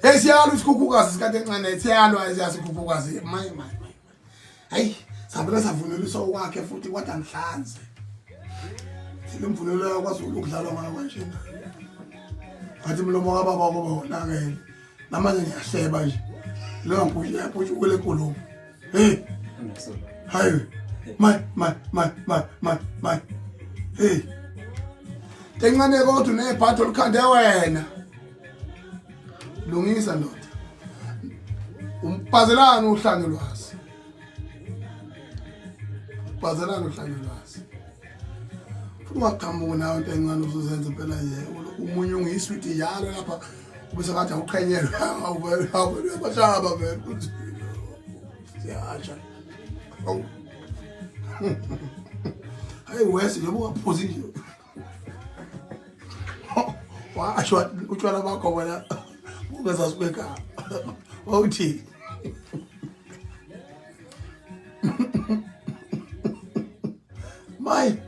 Hey siyalwa isikhukhukazi isikhathi encane siyalwa esiyasikhukhukhazi maye maye maye. Hayi sabona savunuliswa okwakhe futhi kodwa ngihlanze. Thina imvunulo yakwaZulu ukudlalwa ngayo kanjena. Ngathi umlomo kababa kuba wonakele. Namanje ngiyahleba nje. Leyo nkundla yaphuthuka le nkulumo. Hey. Hayi. My my my my my my. Hey. Tencane kodwa unebhadi olukhande wena. Lungisa ndoda. Umbhazelani uhlanye lwazi. Ubhazelani uhlanye lwazi. Futhi ungaqhamuki nawe into encane uzozenza impela nje umunye ungiyiswidi njalo lapha ubese ngathi awuqhenyelwe awuvele awuvele uyabahlaba vele uthi siyasha. Awu. Hayi wesi njengoba ungaphuzi nje. Washo utshwala bakho wena ungezazi kwegama. Wawuthi Mayi.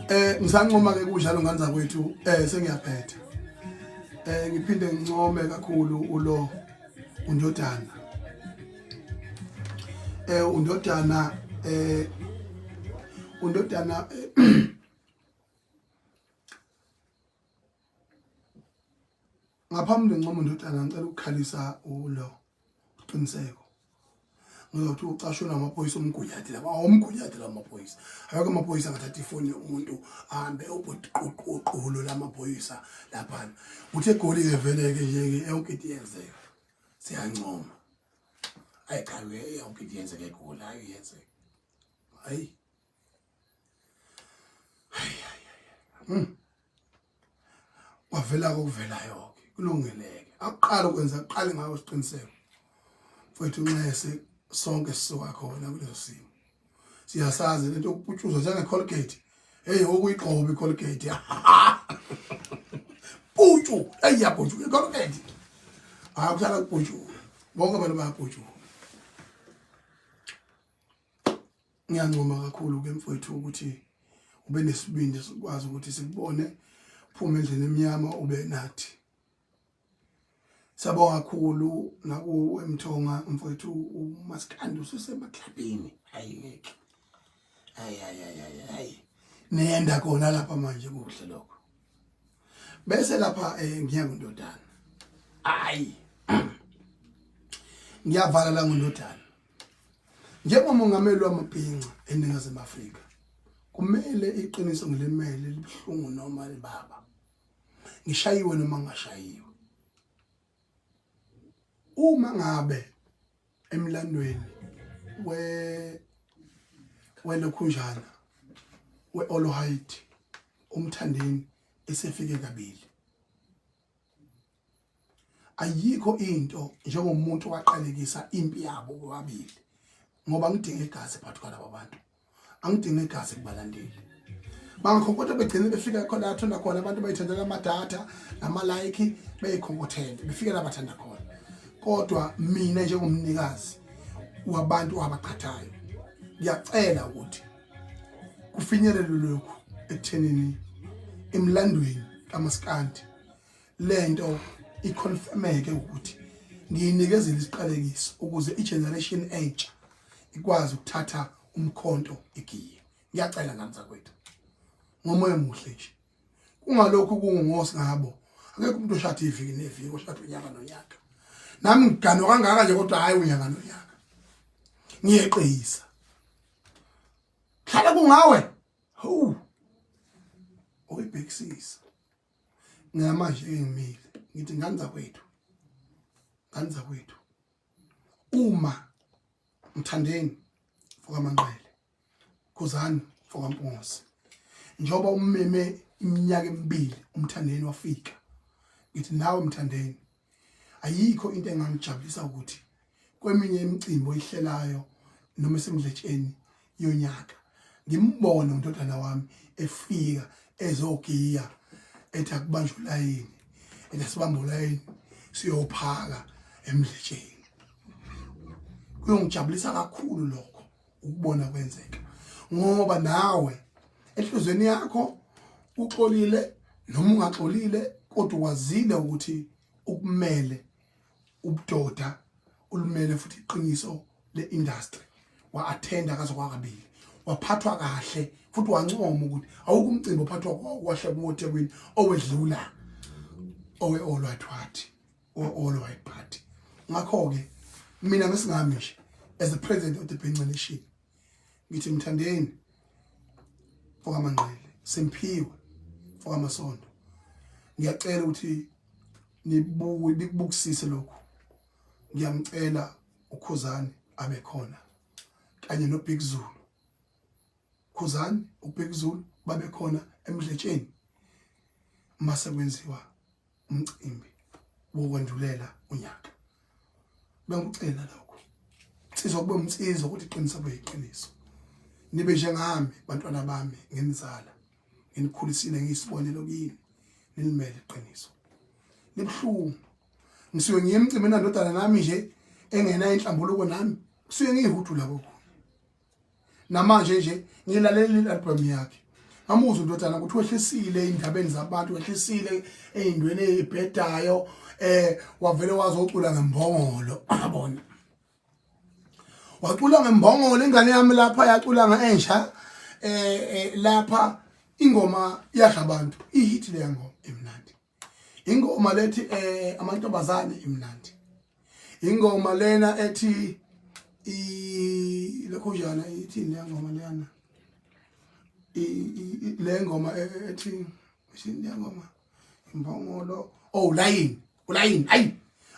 Eh ngisancoma ke kunjalo ngane zakwethu eh sengiyaphetha. Eh ngiphinde ngincome kakhulu ulo undodana. Eh undodana eh undodana eh, Ngaphambi ngincoma undodana ngicela ukukhalisa ulo uqiniseko. Ngizothi ucashwe namaphoyisa omgunyathi laba awomgunyathi la maphoyisa. Akekho amaphoyisa angathatha ifoni umuntu ahambe ubhuquququlu lamaphoyisa laphana. Uthi egoli ke vele ke nje ke yonke into iyenzeka. Siyancoma. Ayi cha yonke into iyenzeka egoli hayi iyenzeka. Hayi. Hayi hayi. Kwavela kokuvelayo ke kulungileke akuqala ukwenza kuqale ngawo isiqiniseko mfowethu nxese sonke sisuka khona kuleso simo siyasazi lento yokuputshuzwa njenge Colgate hey okuyigqoba iColgate putshu hey yaputshu iColgate hayi kuhlala kuputshu bonke abantu bayaputshu Ngiyancoma kakhulu ke mfowethu ukuthi ube nesibindi sikwazi ukuthi sikubone uphume endlini emnyama ube nathi. Siyabonga kakhulu nakuwe Mthonga mfowethu uMaskandi ususemaklabhini. Hayi ngeke. Hayi hayi hayi hayi. Niyenda khona lapha manje kuhle lokho. Bese lapha eh ngiya ngondodana. Hayi. Ngiyavala la ngondodana. Njengomongameli wamabhinca eNingizimu Afrika, kumele iqiniso ngilimele libuhlungu noma libaba. Ngishayiwe noma ngingashayiwe. Uma ngabe emlandweni we welokhunjana we-Olohayiti uMthandeni esefike kabili Ayikho into njengomuntu owaqalekisa impi yabo bobabili ngoba ngidinga igazi phakathi kwalaba bantu. Angidingi igazi kubalandeli. Bangakhonkotha begcine befika khona athanda khona abantu bayithandela amadatha nama-like beyikhonkothele befike la bathanda khona. Kodwa mina njengomnikazi wabantu abaqhathayo ngiyacela ukuthi kufinyelelwe lokhu ekuthenini emlandweni kamaskandi lento iconfirmeke ukuthi ngiyinikezile isiqalekiso ukuze igeneration entsha ikwazi ukuthatha umkhonto igiye ngiyacela ngane zakwethu ngomoya omuhle nje kungalokhu kungungosi ngabo akekho umuntu oshada iviki neviki oshada unyaka nonyaka nami ngiganwa kangaka nje kodwa hayi unyaka nonyaka ngiyeqisa hlala kungawe hawu uyibhekisisa Ngamanje engimile ngithi ngane zakwethu ngane zakwethu uma mthandeni mfokaManqele Khuzani mfokaMpungose njengoba ummeme iminyaka emibili umthandeni wafika ngithi nawe mthandeni ayikho into engangijabulisa ukuthi kweminye imicimbi oyihlelayo noma esemdletsheni yonyaka ngimbone undodana wami efika ezogiya ethi akubanjwe ulayini ethi asibambe ulayini siyophaka emdletsheni kuyongijabulisa kakhulu lokho ukubona kwenzeka ngoba nawe enhlizweni yakho uxolile noma ungaxolile Kodwa wazile ukuthi ukumele ubudoda ulumele futhi iqiniso le-industry wa-attenda kaze kwakabili waphathwa kahle futhi wancoma ukuthi awukho umcimbi ophathwa kwahle kuwo eThekwini owedlula owe-All White Party owe-All White Party. Ngakho-ke mina ngesingami nje as the president of the Bhinca Nation ngithi mthandeni fokaManqele Simphiwe fokaMasondo ngiyacela ukuthi nibuke nikubukisise lokhu ngiyamcela uKhuzani abe khona kanye noBig Zulu Khuzani uBig Zulu babe khona emdletsheni mase kwenziwa umcimbi wokwendulela unyaka bengikucela lokho insizwa kube umnsizwa ukuthi iqiniso kube yiqiniso nibe njengami bantwana bami nginizala nginikhulisile ngiyisibonelo kini nilimele iqiniso nibuhlungu ngisuke ngiye emcimbini nandodana nami nje engenayo inhlambuluko nami kusuke ngiyihudula kokunye namanje nje ngilalela i-album yakhe ngamuzwa indodana ukuthi wehlisile ey'ndabeni zabantu wehlisile ey'ntweni ey'bhedayo eh wavele wazocula ngembongolo yabona wacula ngembongolo ingane yami lapha yacula nge-ensha eh, eh lapha ingoma yadla abantu ihit leya ngoma emnandi ingoma lethi eh amantombazane imnandi ingoma lena ethi i lokho njana ithini le ngoma leyana le ngoma e, e, ethi isini le ngoma imbongolo oh layini ulayini ayi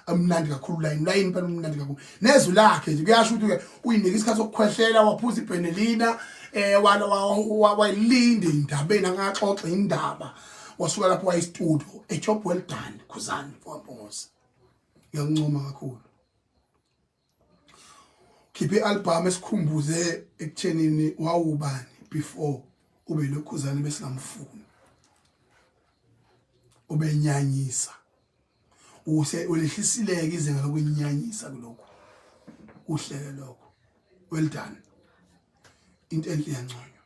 amnandi kakhulu ulayini ulayini impela umnandi kakhulu nezwi lakhe nje kuyasho ukuthi ke uyinika isikhathi sokukhwehlela waphuza ibhenelina eh wala wayilinda indabeni angaxoxa indaba wasuka lapho waye studio a job well done Khuzani mfowampongoza ngiyakuncoma kakhulu khipha i-album esikhumbuze ekuthenini wawubani before ube lokhuzane besingamfuni ubenyanyisa use ulehlisileke izinga lokunyanyisa kulokhu kuhleke lokho well done into enhle yanconywa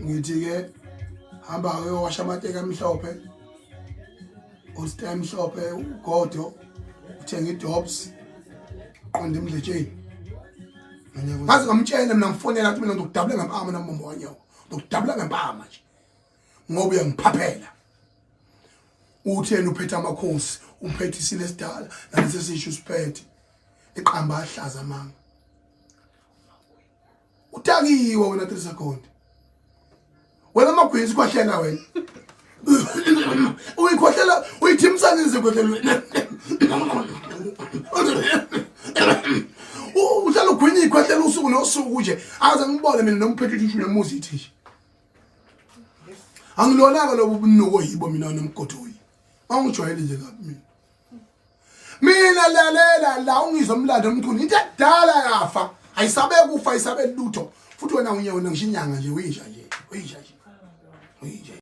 ngithi ke hamba uyowasha amateki amhlophe usita emhlophe ugodo uthenga idobs qonda emdletsheni ngaze ngamtshela mina ngifonela ukuthi mina ngizokudabula ngempama nambombo wanyoko ngizokudabula ngempama nje ngoba uyangiphaphela utheni uphethe amakhosi uphethe isilo esidala nalesi sisho usiphethe iqamba ahlaza amanga utakiwe wena 3 second wena magwinsi kwahlela wena uyikhohlela uyithimisa nini zikhohlela uhlala ugwinya ikhwehlela usuku nosuku nje aze ngibone mina nomphethe ishu nemuzi ithi nje angilona-ke lobu bunuko yibo mina nomgodoyi angijwayele nje kabi mina mina lalela la ungizwa umlando omkhulu into ekudala yafa ayisabe kufa ayisabe lutho futhi wena unye wena ngisho inyanga nje uyinja nje uyinja nje uyinja.